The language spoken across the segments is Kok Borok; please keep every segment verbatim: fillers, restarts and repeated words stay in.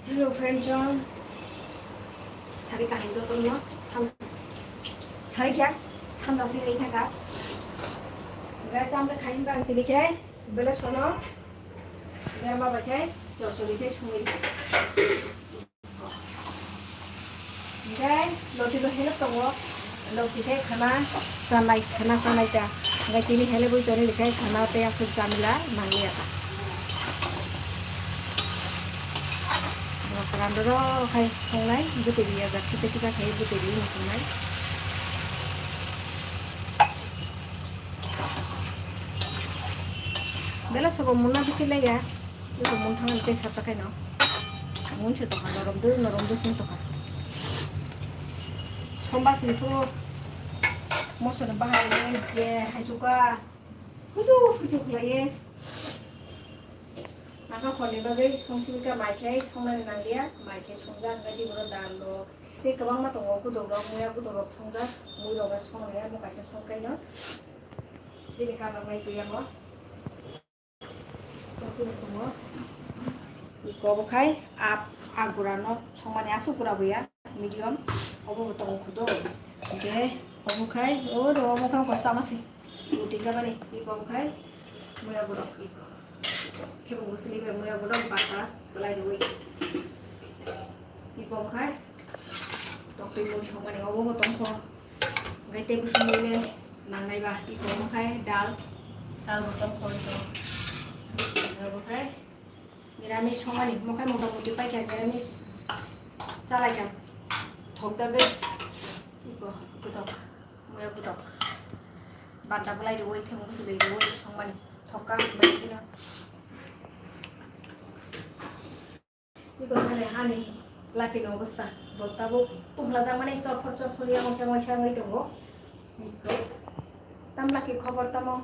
Hello friend jon, sari kaham jotono sam sari kya samda sini thaka. Gai tam le khain bang tini khe bele sono garma bai khe chorchori khe sumui. Gai loti lo help tongo. Lok tikhai khana chanai, khana chanai ta. Hingke tini hele bui toni likhai khana tei aswk jamila manliya ta. Randoro khai songnai, bwtwi riya jak, kisa kisa khai bwtwi riya songnai. Bela sobo munna bisi lega. Iko mun thangani tei sacha khaino. Mun se tokha, norom dui, norom dui sing tokha. Somba sing thu moso no bahai je haichuka. Huju huju khlaiye. Nangkha khorni bagwi song sibika mai khe songnani nangya, mai khe songjak, hwnkhe tei borok dal rok tei kwbangma tongo, gudok rok, muya gudok rok songjak, mui rok songya, mo kaisa song kaino. Chini kanar mai twi yango. Iko bo khai a, a gura no songmani aswk gura bo ya, medium, obo bo tongo khudo. Hwnkhe obo khai, o ro obo khai kok chama se. Ruti jabani, iko bo khai, muya borok iko. Thebung bwswk ni bai muya borok bata, belai rwi. Iko bo khai, Toktwi mui songmani obo bo tongkho. Hwnkhe tei bwswk mui le nangnai ba, iko wngkha dal, dal bo tongkho iko. Obo khe niramis songmani, omo khe mota moti paikha niramis chalaikha thokjagwi iko bwthok, muya bwthok. Banta bwlai rwui, themung bwswk rwui songmani thokka bai kheno. Iko hale hani laki ni obostha. Bo tabuk tuhlajakmani chorkhor chorkhor ya moisa moisa wngwi tongo. Iko. Tam laki khobor tamo?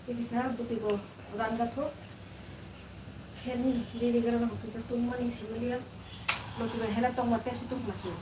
Tini sa bwtwi bo ran gathok. Phen biri gara no kisa tungmani similia. Loti bai hela tongma tepsi tungma sini.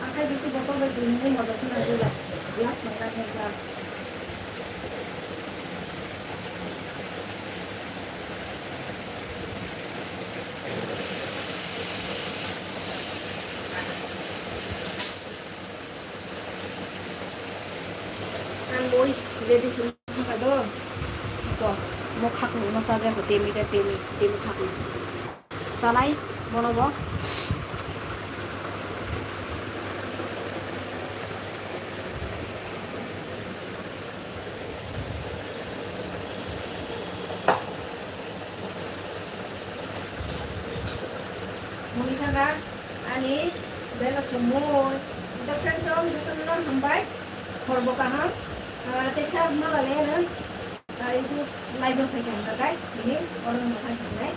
Akai bisi botol bai twi hwnwi moja se nang glass nang glass. Oi, ready sini thaka do. Ko, mo khaklo no chaja ko temi da temi, temi khaklo. Chanai, bono bo. Mui thaka, ani bela somoi. Ito friends, jotono hambai. Khorbo kaham. Ah, tesa mala le no. Ah, itu live o phai kha, guys. Ini orang makan sinai.